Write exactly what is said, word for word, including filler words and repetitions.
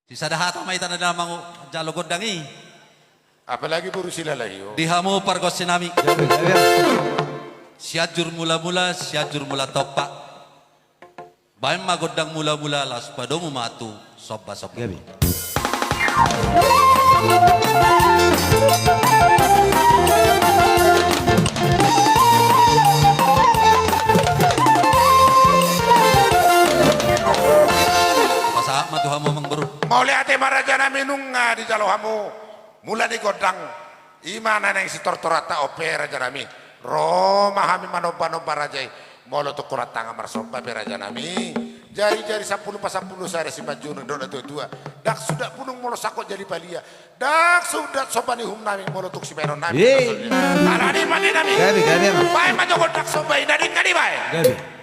Sisada hata ma hita na dalan manjalo gondang i. Apalagi boru Silalahi on. Di hamu pargonsi nami. Gabe, gabe. Sianjur Mula-mula, Sianjur Mula Tompa. Baen ma gondang mula-mula, laos padomu ma tu somba-somba. Gabe. Pasahat ma tu hamu, amang boru. Mauliate ma, raja nami, nunga dijalo hamu mula ni gondang. I ma na naeng sitortoranta on pe, raja nami. Ro ma hami manomba-nomba raja i. Molo tung holan tangan marsomba pe, raja nami, jari-jari sampulu pasampulu sada simanjujung, didok natua-tua. Ndang suda bulung molo sangkot jadi palia. Ndang suda somba ni uhum nami molo tung sibahenon nami. Alani i ma, raja nami. Gabe, gabe, amang. Baen ma jo gondang somba i, na denggan i baen. Gabe.